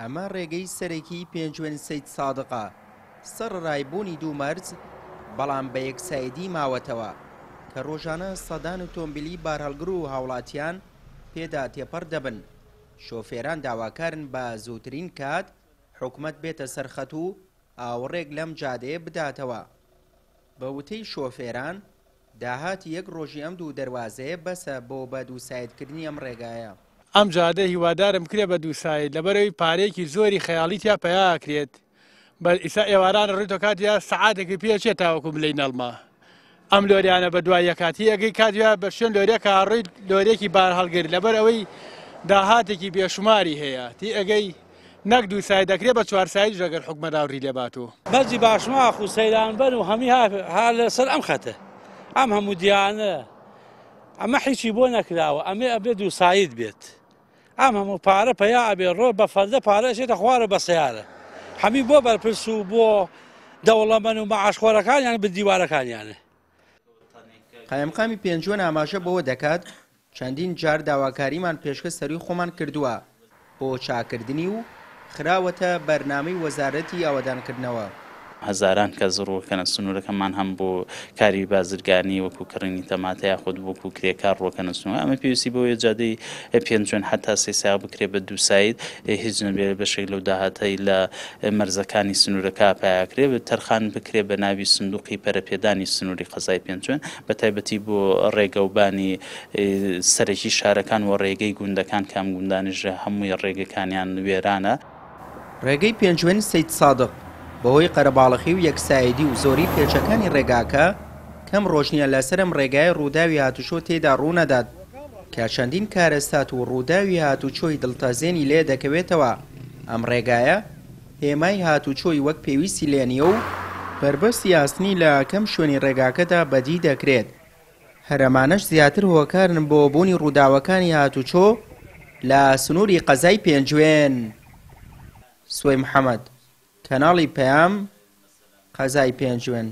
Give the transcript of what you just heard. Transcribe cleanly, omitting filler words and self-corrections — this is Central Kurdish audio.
ئەمە ڕێگەی سەرەکیی پێنجوێن سەیدسادقە، سەڕەرای بوونی دوو مەرز، بەڵام بە یەکسایدی ماوەتەوە، کە ڕۆژانە سەدان ئۆتۆمبیلی بارهەڵگر و هاوڵاتیان پێدا تێپەڕ دەبن، شۆفێران داواکارن بە زووترین کات حکومەت بێتە سەر خەت و ئاوڕێک لەم جادەیە بداتەوە. بە وتەی شۆفێران، داهاتی یەک ڕۆژی ئەم دوو دەروازەیە بەسە بۆ بە دووسایدکردنی ئەم ڕێگایە. ئەم جادە هیوادارم بکرێت بە دووساید لەبەرئەوەی پارەیەکی زۆری خەیاڵی تیا پەیا ئەکرێت بە ئیسا ئێواران ڕۆیتەوە کات یا سەعاتێکی پێ ئەچێت تاوەکو ملەی نەڵمە ئەم لۆریانە بە دوای یەکاتی ئەگەی کات یا بە شوێن لۆریەکە ڕۆیت لۆریەکی بارهەڵگر لەبەر ئەوەی داهاتێکی بێشوماری هەیە تی ئەگەی نەک دووساید دەکرێت بە چوارسایدیش ئەگەر حکومەت ئاوڕی لێ بات و. مەرجی باشماخ و سەیرانبەن و هەمی ها لەسەر ئەم خەتە ئەم هەموو دیانە ئەمە حیچی بۆ نەکراوە ئەمێ ئەبێ دووساید بێت ئەم هەموو پارە پەیا ئەبێ ڕۆ بە فەردە پارە ئەچێتە خوارە بە سەیارە هەمی بۆ بەرپرس و بۆ دەوڵەمەن و مەعاشخۆرەکانیان بە دیوارەکانیانە. قایمقامی پێنجوێن ئاماژە بەوە دەکات، چەندین جار داواکاریمان پێشکەش سەرووی خۆمان کردووە بۆ چاککردنی و خراوەتە بەرنامەی وەزارەتی ئاوەدانکردنەوە. هەزاران کەس ڕووەکەنە سنوورەکەمان هەم بۆ کاری بازرگانی وەکو کڕینی تەماتە یاخود وەکو کرێکار ڕووەکەنە سنوور ئەمە پێویستی بەوەیە جادەی پێنجوێن حەتا سەیساغ بکرێ بە دووساید هیچ نەبێ بەشێک لەو داهاتەی لە مەرزەکانی سنوورەکە پایاکرێ تەرخان بکرێ بە ناوی سندوقی پەرەپێدانی سنووری قەزای پێنجوێن بە تایبەتی بۆ ڕێگەوبانی سەرەکی شارەکان و ڕێگەی گوندەکان کە ئەم گوندانیش هەمووی ڕێگەکانیان وێرانە. ڕێگەی پێنجوێن سەیدسادق بەهۆی قەرەباڵخی و یەکسایدی و زۆری پێچەکانی ڕێگاکە کەم ڕۆژ نییە لەسەر ئەم ڕێگایە ڕووداوی هاتوچۆ تێیدا ڕوونەدات کە چەندین کارەسات و ڕووداوی هاتوچۆی دڵتەزێنی لێ دەکەوێتەوە ئەم ڕێگایە هێمای هاتوچۆی وەک پێویستی لێ نییە و بەربەستی ئاسنی لە کەم شوێنی ڕێگاکەدا بەدی دەکرێت هەر ئەمانەش زیاتر هۆکارن بۆ بوونی ڕووداوەکانی هاتوچۆ لە سنووری قەزای پێنجوێن. سوەی محەمەد، کەناڵی پەیام، قەزای پێنجوێن.